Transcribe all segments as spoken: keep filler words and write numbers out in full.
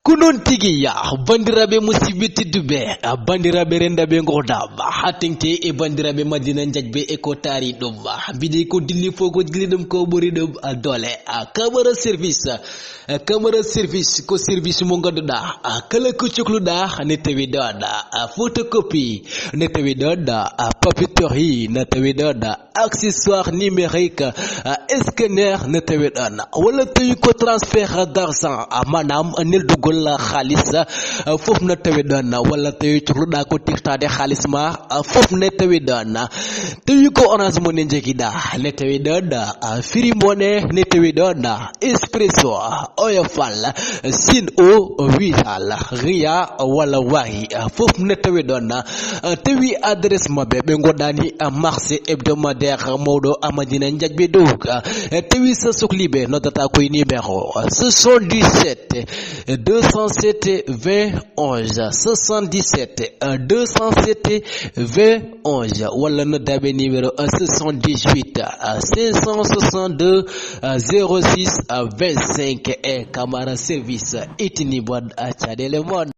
Ko noon tigi ya, banndiraaɓe musidɓe tedduɓe, banndiraaɓe renndaaɓe ngordaama, haa teŋti e banndiraaɓe Madina Njaajɓe e ko taari ɗum. Mbiɗi ko dilli fof ko dilli ɗum ko ɓuri ɗum doole. Camara service, Camara service ko service mo ngannduɗaa, kala ko cokluɗaa ne tawi ɗoon. Photocopie ne tawi ɗoon, papeterie ne tawi ɗoon. Accessoire numérique, scanner ne tawi ɗoon, walla tawi ko transfert d'argent, maanaam neldugol xaalis, fof ne tawi ɗoon, walla tawi cokluɗaa ko tirtaade xaalis ma, fof ne tawi ɗoon. Tawi ko Orange Money njogiɗaa, ne tawi ɗoon. Free Money ne tawi ɗoon. Expresso, Oilfal, Sino, Wizall, Ria walla Wari, fof ne tawi ɗoon. Tawi adresse maɓɓe, ɓe ngoɗɗaani marché hebdomadaire mawɗo Madina Njaajɓe dow. Tawi so sokliiɓe noddata koye numéro soixante-dix-sept deux cent sept vingt onze, soixante-dix-sept deux cent sept vingt onze, walla noddaaɓe numéro soixante-dix-huit cinq cent soixante-deux zéro six vingt-cinq. E Camara service, ittini mon caɗeele mon.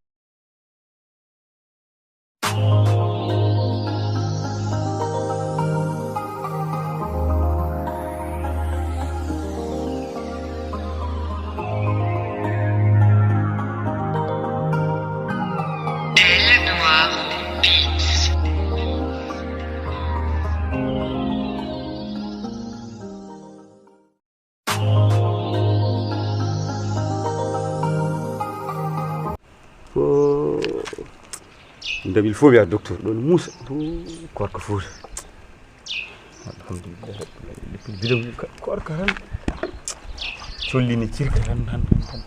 Ko dabil fof wiya docteur ɗon muusa. Korka fuuta. Alhamdulillah. Bidon korka tan. Collini cirka tan tan tan tan.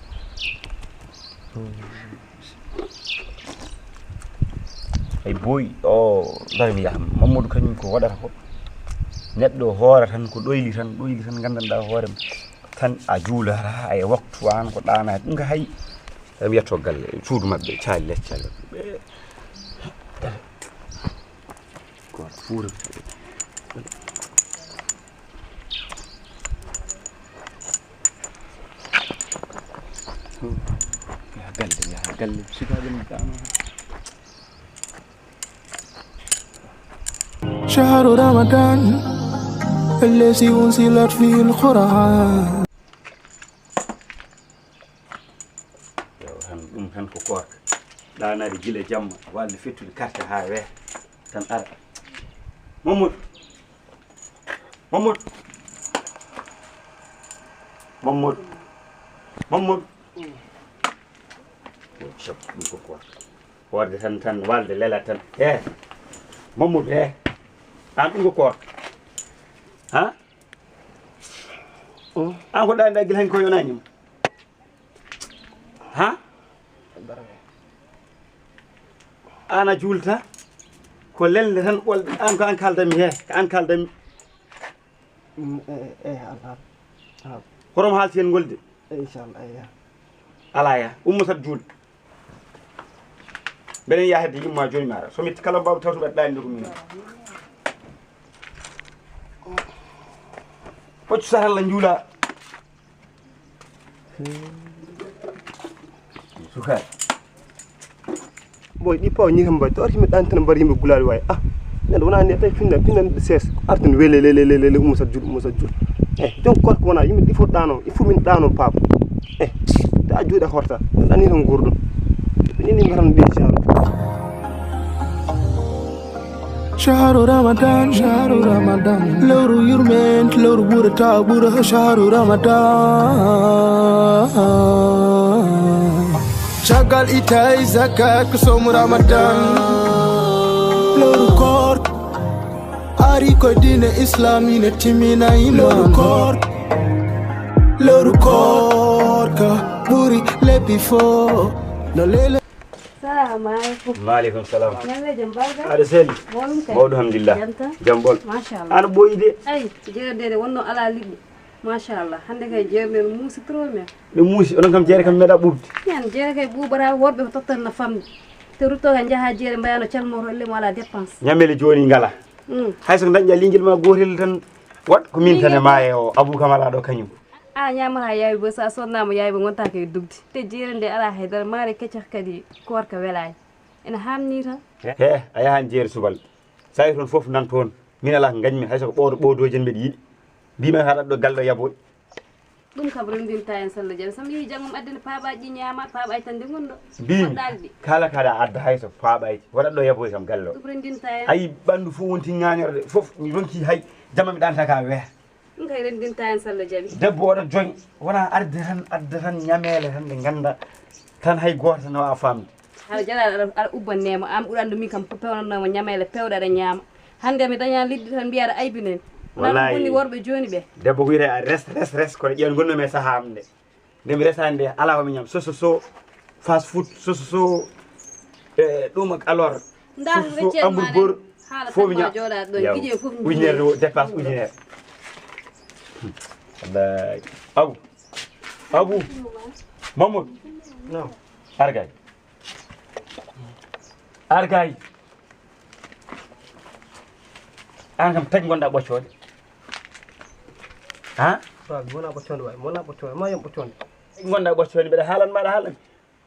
Ay boy o. Dara mi yaha Mamadou kañum ko waɗata ko. Neɗɗo hoora tan ko ɗoyli tan ɗoyli tan gandanɗa hoorema. Tan a juulata e waktu an ko ɗaanaade ɗum ka hay. Eɗen yetto galle suudu maɓɓe caali leccal. Ko fuura. Yaha galle, yaha galle sukaaɓe ne ɗaano. شهر رمضان الذي أنزلت فيه القرآن. Tan ɗum tan ko koorka. Ɗaanaade gila jamma, walde fettude carte haa weeɓa, tan ara. Mamadou. Mamadou. Mamadou. Mamadou. Ɗum ko koorka. Hoorde tan, tan walde lelat tan. He. Mamadou, he. An ɗum ko koorka. Ha? An ko ɗaaniɗa gila hanki ko yonaani ma. Ha? An a juulta? Ko lelnde tan ɓolde. An ko an kaaldanmi he. Ko an kaaldanmi. Mm, eh, eh, alhamdulillah. Hoto mo haalti heen ngol de. Eh, inchallah, eh, ya. Alaa ya. Ummo tan juul. Mbeɗen yaha hedde yumma jooni mi ara. So mi kala mbaaw tawto ɓe ɗaani ɗo ko min. Ɓoccu saralla njuula. Sukaaɓe. Boy, ɗi paw ñi kam mbaɗi. To arti mi ɗan tan mbaɗi yimɓe gulaali waay. Ah, neɗɗo wona ne tawi pinna, pinna ses. Artin wele, le, le, le, le, le, ummo sa juul, ummo sa juul. Eh, donc, korko wona yimɓe ɗi fof ɗano, il faut min ɗano paam. Eh, ta juuɗe horta. Ɗani tan gurdum. Ni ni ngaran ɗi jam. شهر رمضان، شهر رمضان. Lewru yurmeent, lewru ɓurata ɓura, شهر رمضان. Caggal itay zakat ko soomu Ramadan. Lewru koor ari ko diine Islam ina timmina iman. Lewru koor, lewru koor ka ɓuri lebbi fof. No lele. Salamu aleykum. Maaleykum salam. Ñalleeje mbarga. Aɗa selli? Mawɗum kay. Mawɗum, alhamdulillah. Jam tan? Jam ɓon. Machallah. Aɗa ɓooyi de. Ay, jeerde nde wonno alaa liɗɗi. Machallah. Hannde kay jeerde nde no muusi trop, mais. Ɗum muusi. Onon kam jeere kam meeɗa ɓuuɓde. Minen jeere kay ɓuuɓata, worɓe ko tottan no famɗi. Te rutto kay njaha jeere mbayaa no calmoto elle mo alaa dépense. Ñamele jooni ngala. Mm. Hay so dañƴa linguel ma gootel tan, waɗ ko min tan e maaye o, Abou Camara ɗo kañum. A ñaamata yaawi bo, so a sodnaama yaawi bo, ngontaake e dugde. Te jeere nde alaa hay dara, maare keccax kadi, koorka welaani. Ene haamnii tan. He, a yahan jeere subal. Sa'i toon fof nan toon. Min alaa ko ngañmi, hay so ko ɓoodo, ɓoodooji en mbeɗa yiɗi. Mbiymi haɗat ɗo galle ɗo yaboy. Ɗum kam renndinta en salla jam. So mi yehi janngo mi addani paaɓaaji ɗi ñaama, paaɓaaji tan nde ngonɗo. Mbiymi, kala kaɗa adda hay so paaɓaaji. Waɗat ɗo yaboy kam galle o. Ɗum renndinta en. Ayi, ɓanndu fof wonti ŋaañorde, fof mi ronki hay jamma mi ɗaanta ka weeha. Ɗum kay renndinta en salla jaɓi. Debbo waɗa joñ, wona arde tan, adda tan ñameele tan ɗe ngannda tan hay gooto tan no a faamde. Aɗa jala aɗa, aɗa ubbanneemo, aan ɓuri anndu min kam ko pewnannoomo ñameele pewɗe aɗa ñaama. Hannde mi daña liɗɗi tan mbiya aɗa aybinani. Wona ɗum woni worɓe jooni ɓe. Debbo ko wiyetee a res, res, res, kono ƴeew ngonnomi e sahaa am nde. Nde mi resaani nde, alaa ko mi ñaam. So, so, so, fast food, so, so, so, e, ɗum ak alors. Ndaa, so, so, so, weccel ma hamburger, fof mi ñaam. Yaw, ujunere wo, dépasse ujunere. Wallaahi. Abu. Abu. Mamadou. Non. Argay. Argay. Aan kam tagi ngonɗaa ɓoccoonde. Ha? Waaw, mi wonaa ɓoccoonde waay, mi wonaa ɓoccoonde, ma yom ɓoccoonde. Tagi ngonɗaa ɓoccoonde, mbeɗa haalan ma, aɗa haalan.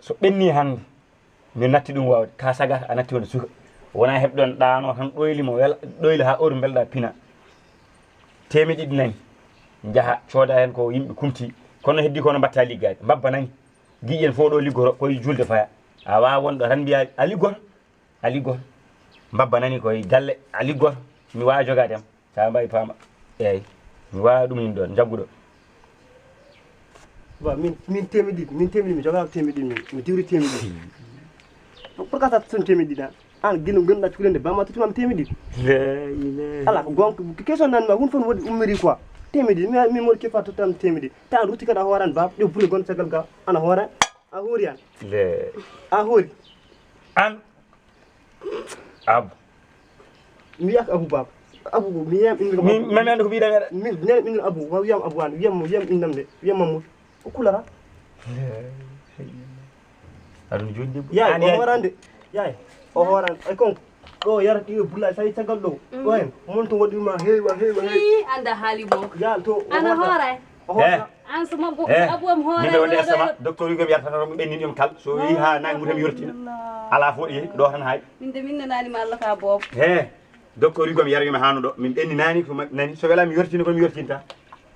So ɓenni hannde, mi natti ɗum waawde. Ka sagata, a natti wonde suka. Wonaa heɓ ɗon ɗaano tan ɗoyli mo wela, ɗoyli haa oru mbelɗa pina. Teemeɗe ɗiɗi nani. Njaha, cooda heen ko yimɓe kumti. Kono heddi kono mbatta liggaade. Mbabba nani. Giƴen fof ɗo liggoto, koye julde faya. A waawa wonɗo tan mbiya a liggoto. A liggoto. Mbabba nani koye galle, a liggoto. Mi waawa jogaade am. Sa mbawi paama. Eyyi. Mi waawa ɗum in ɗon, jagguɗo. Ba, min, min teemeɗe ɗiɗi, min teemeɗe ɗiɗi, mi jogaaka teemeɗe ɗiɗi, min, mi diwri teemeɗe ɗiɗi. Pourquoi ça, son teemeɗe ɗiɗi, an? An, gino gonɗa cukalel nde, bamma tottuma mi teemeɗe ɗiɗi. La ilaha. Ala, ko gonga, question nan ma, hun fon wodi ummiri quoi. Teemeɗe ɗiɗi, mi, mi mori kefa tottam teemeɗe ɗiɗi. Ta an rutti kada hooran ba, ɗo buri gon sagal ga, ana hooran. A hoori an. Le. A hoori. An. Abu. Mi wiyaka Abu Baba. Abu ko mi yiyam innde ko. Mi, mami anndu ko mbiɗa meɗa. Mi nene innde Abu, wa wiyam Abu an, wiyam mo, wiyam innam de, wiyam Mamadou. O kulara. Aɗum joni debbo. Yaay, o hoorande. Yaay, o hoorande. Ay kon. Ɗo yara ɗiɗo bulla, tawi caggal ɗo. Ɗo hen. Mon to waɗi ma heewa, heewa, heewa. Ii, anda haali bo. Yaal to. Ana hoora. O hoora. An so mabbo ko abu am hoore. Min wonde sama docteur yugo mi yartata mo ɓennin ɗum kal. So yi ha nangi mutam yortina. Ala fo ɗi ɗo tan hay. Min de min nanani ma Allah ka bob. He. Docteur yugo mi yari mi hano ɗo. Min ɓenni nani ko nani so wela mi yortina ko mi yortinta.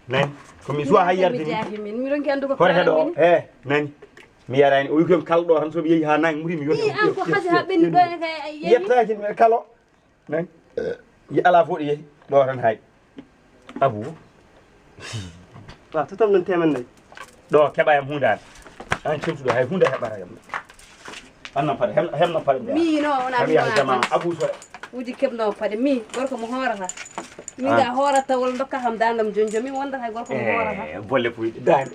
Nani. Ko mi suwa hay yardini. Min mi ronki andugo ko. He nani. Mi yarani o yugo kal ɗo tan so mi yehi ha nangi mutam yortina. An ko hadi ha ɓenni ɗo e kay. Yettaki kalo. Nani? Yi ala fo ɗi yehi ɗo tan hay. Abu. Wa totam ɗon temen nayi. Ɗo keɓa yam hunde an. An cemtuɗo hay hunde heɓata yam. An nan paɗe hem hem nan paɗe. Mi no wona mi wona jama abu so. Uji keɓno paɗe mi gorko mo hoorata. Min ga hoorata wala dokka kam dandam jonjo min wonda hay gorko mo hoorata. Bolle puy dande.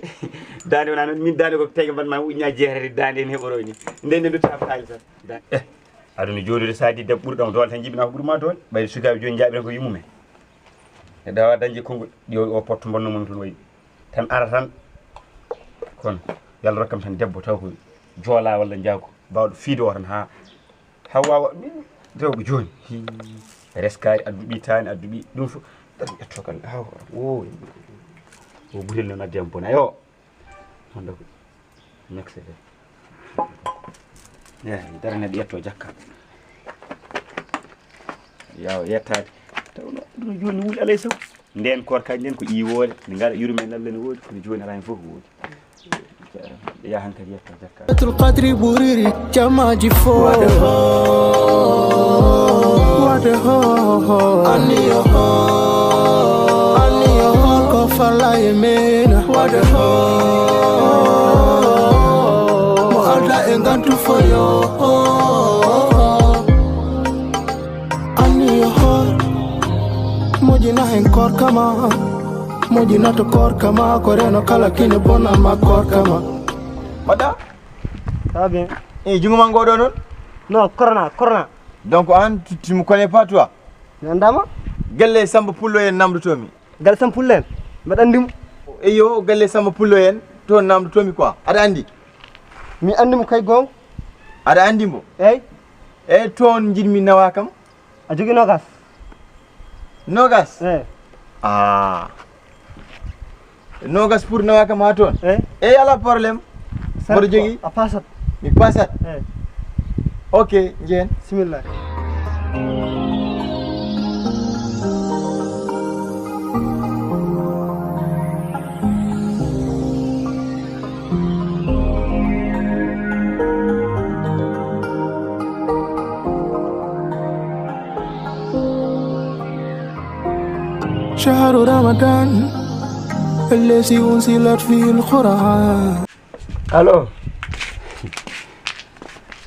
Dande wona non min dande ko tege ban ma uña jeere dande ne heɓoro ni. Nden nden do ta faali tan. Aduna jooɗude so adii debbo ɓuri ɗon doole tan jibinaa ko ɓuri ma doole. Ɓayde sukaaɓe jooni njaaɓiran ko yummumen. Neɗɗo wawa dañde konngol ɗi o potto bonno mum toon wayi. Tan ara tan. Kono yo Allah rokkam tan debbo taw ko joola walla njaago. Baawɗo fiide o tan haa haa waawa min rewɓe jooni. Reskaari addu ɓi taani addu ɓi ɗum fof. Ɗaɗum ƴetto kan haa o o butel noon addi am bona yo. Honda ko next day. Eyi dara neɗɗo yetto jakka. Yaw yettaade. Tawno ɗum jooni wuli alay saw. Nden korka nden ko iwoore nde ngara yurme nalla ne woodi kono jooni alaa hen fof ko woodi. Yahan kadi yetto jakka. Tul qadri ɓuriri jamaji fo. Wade ho. Wade ho. Anniyo ho. Anniyo ho ko fala e mena. Wade ho. Mo alda e ngantu foyo. Anniyo ho. Mojina hen korka ma. Mojinato korka ma ko reno kala kine bona ma korka ma. Mbaɗɗa? Ça va bien. E jungo ma ngoɗo noon? Non, corona, corona. Donc an tu, tu me connais pas toi? Mi andaama? Galle Samba Pullo en namdotomi. Galle Samba Pullo en? Mbeɗa andi mo. Eyo, galle Samba Pullo en to namdotomi quoi. Aɗa andi? Mi andi mo kay gong. Aɗa andi mo? Eyyi. E toon njiɗmi nawa kam. A jogi nogas? Nogas? Eyyi. Ah. Nogas pour nawa kam ha toon. Eh? Eyi, ala problème. Mboɗo jogii. A pasat. Mi pasat. Eh. Ok, njeen. Bismillah. شهر رمضان الذي أنزلت فيه القرآن. Allo.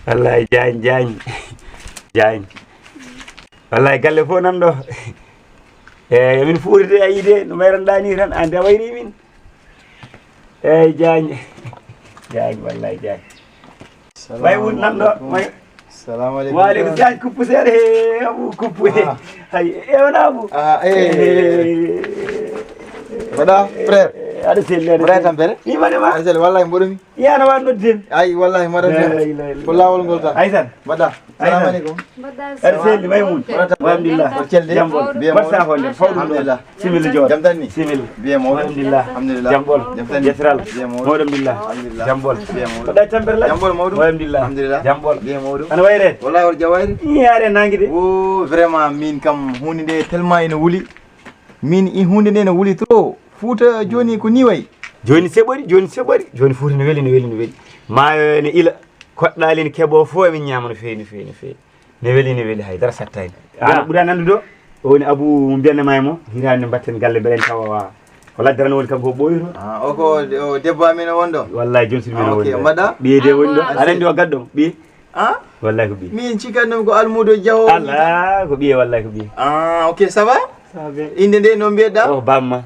Wallahi, Diagne, Diagne. Diagne. Wallahi, galle fof nan ɗo. Eyi, min fuuride a yiide no mayranɗaa ni tan, an de a wayri min. Eyi, Diagne. Diagne, wallahi, Diagne. May wut nan ɗo, may. Salamu aleykum. Wa aleykum salam. Kuppu seeɗa, he, Abu, kuppu, he. Ah. Hay, e wona Abu? Ah, eh. Eh. Mbaɗa, frère? Eh, aɗa selli, aɗa selli. Mbaɗa tampere? Ni mbaɗe ma? Aɗa selli, wallahi mboɗo mi. Iyana wa nodden. Ay, wallahi mbaɗa. La ilaha illallah. Ko laawol ngol tan. Ay tan. Mbaɗa. Ay tan. Salamu aleykum. Mbaɗa. Aɗa selli, Maymun. Mbaɗa tampere. Alhamdulillah. Mbaɗa celde. Jam bol. Biye mbaɗa mawɗo. Saho nde, fawɗum ɗo. Alhamdulillah. Simil joor. Jam tan ni? Simil. Biye mawɗo. Alhamdulillah. Alhamdulillah. Jam bol. Jam tan ni? Yesral. Biye mawɗo. Mawɗo alhamdulillah. Alhamdulillah. Jam bol. Biye mawɗo. Mbaɗa tampere la? Jam bol mawɗo. Mawɗo alhamdulillah. Alhamdulillah. Jam bol. Jam bol. Ana wayre? Wallahi wor jawayre. Ni yaare nangi de. Oh, vraiment, min kam hunde nde tellement ina wuli. Min i hunde nde no wuli trop. Fuuta joni ko ni wayi. Joni seɓori, joni seɓori. Joni Fuuta no weli, no weli, no weli. Maayo ne ila. Koɗɗaali ne keɓo fof emin ñaama no feewi, no feewi, no feewi. Ne weli, ne weli, haydara sattaani. An ɓuri an anndude o woni Abu mo mbiyanno ma e mo, hitaande mbatten galle mbeɗen tawa wa. Ko laddara no woni kanko o ɓooyto. Ah, o ko o debbo amen o wonɗo? Wallahi, joom suudu men o wonɗo. Mbaɗa? Ɓiye de woni ɗo. Aɗa anndi o gaddo? Ɓiye? Ah? Wallahi ko ɓiye. Min cikkanno ko Almuudo Jawo. Allah, ko ɓiye, wallahi ko ɓiye. Ah, ok, ça va? Ça va bien. Innde nde no mbiyeɗa? O bamma.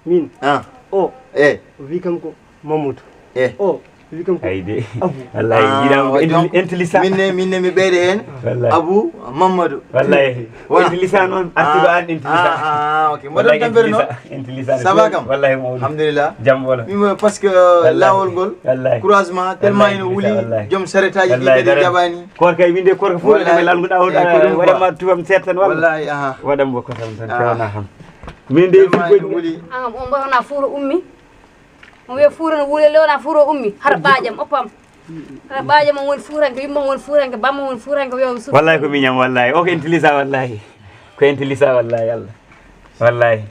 Min? Ah. O. Eh. O wi kam ko Mamadou. Eh. O wi kam ko Abu. Wallahi, ah, yiɗama ko intelligent. Min ne, min ne mi ɓeyde heen. Wallahi. Abu Mamadou. Wallahi. Voilà. Intelligent noon, artuɗo an intelligent. Ah, ah, ok. Mbaɗon tampere noon. Intelligent. Ça va kam? Wallahi mawɗo. Alhamdulillah. Jam wala. Min mo, parce que, wallahi, laawol ngol. Wallahi. Couragement, tellement ina wuli. Wallahi. Joom charrette aji ɗi kadi jaɓani. Koor kay min de koor ko fuɗɗo. Wallahi. Laal nguɗa o. Eh, ko ɗum waɗa quoi. Ma tufam seeɗa tan walla. Wallahi, aha. Waɗam mo ko tan tan. Ah. Tewna ham. Min de firgoji wuli. An kam on mboy wona Fuuta ummi. On wiya Fuuta no wuli, le wona Fuuta ummi. Hara ɓaaƴam oppam. Hara ɓaaƴam on woni Fuutanke, yumma on woni Fuutanke, bamma on woni Fuutanke, wiya on suufi. Wallahi ko miñam, wallahi. O ko intelligent, wallahi. Ko intelligent, wallahi, Allah. Wallahi.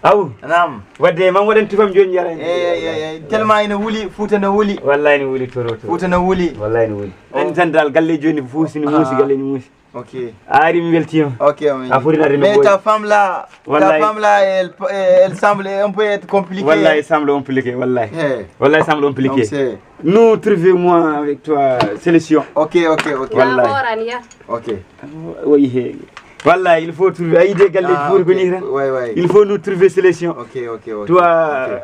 Aw. Naam. Wadde man waɗan tufam joni jara. Eh, eh, eh, eh, tellement ina wuli, Fuuta no wuli. Wallahi no wuli toro toro. Fuuta no wuli. Wallahi no wuli. Oh. En tan dal galle joni fuusi no muusi, ah, galle no muusi. Ok. A ari mi weltima. Ok, on. A foti naade no. Mais ta femme là, ta femme là, elle, elle semble un peu être compliquée. Wallahi, elle semble compliquée, wallahi. Hey. Wallahi, elle semble compliquée. Donc c'est... Nous trouver moi avec toi, solution. Ok, ok, ok. Wallahi. Ya hoorani ya. Ok. Oui, hey. Wallahi, il faut trouver. Ayi de galle, ah, pour venir. Ouais, ouais. Il faut nous trouver solution. Ok, ok, ok. Toi, ok,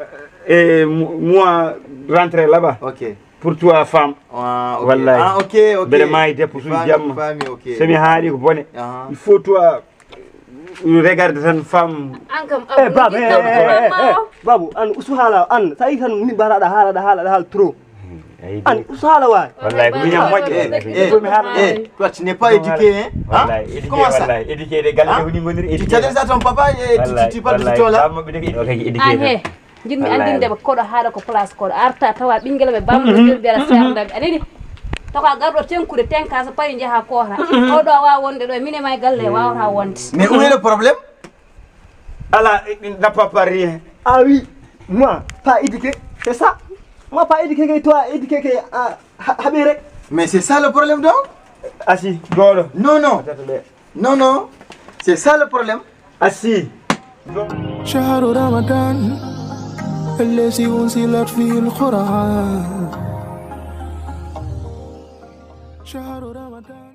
et mo-, moi rentrer là-bas. Ok. Pour toi, femme. Ah, ok. Wallahi. Ah, ok, ok. Mbeɗa maayi debbo suudu jamma. Mi faami, ok. So mi haali ko bone. Aha. Il faut toi, you regarde tan femme. An kam, eh, Abu, babu, eh, eh, eh, eh, babu, an usu haala, an, sa yi tan ni bara da haala, da haala, da haala trop. An usu haala waay. Wallahi, ko miñam moƴƴo. Eh, eh, eh, toi, tu n'es pas éduqué, hein? Wallahi, éduqué, comment ça? Wallahi, éduqué de galle woni ngoniri éduqué. Tu t'adresses à ton papa et tu, tu, tu parles de ton là? Wallahi, bamma ɓe de ko éduqué. An he. Jiɗmi anndinde ɓe koɗo haaɗa ko place koɗo. Arta tawa ɓinngel ɓe bamɗo nder biyata seerndaɓe. A nani? Toko a garɗo tenkude tenka so pawi njaha koora. Oɗo a waawa wonde ɗo, mine ma e galle wawata wonde. Mais où est le problème? Ala, n'a pas rien. Ah oui, moi, pas éduqué, c'est ça. Moi, pas éduqué, que toi, éduqué, que, ah, ha-, habéré. Mais c'est ça le problème donc? Assis, goɗo. Non, non. Non, non. C'est ça le problème. Assis. شهر رمضان الذي أنزلت فيه القرآن. شهر رمضان.